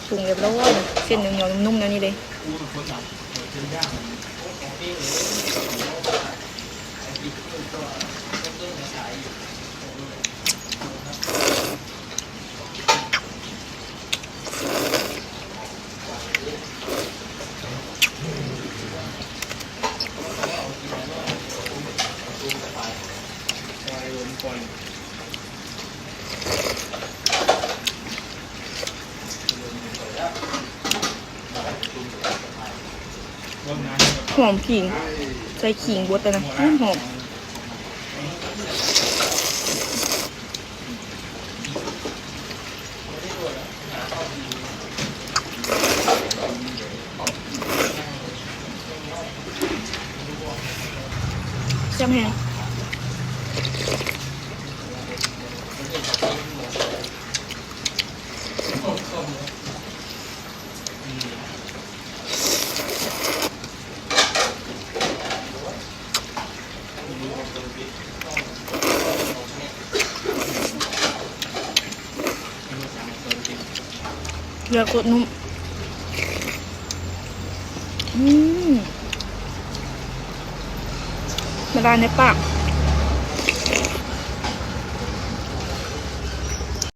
ປຸງຮຽບຮ້ອຍ ເສັ້ນໜຽວໆ ນຸ້ມໆ ແນວນີ້ເດ້. ຫອມຂີງ ໃສ່ຂີງບົດແລ້ວນະ ຫອມໆ. ແຊບແຮງ. ເລືອດໂຄດນຸ້ມ. ອືມ ລະລາຍໃນປາກ.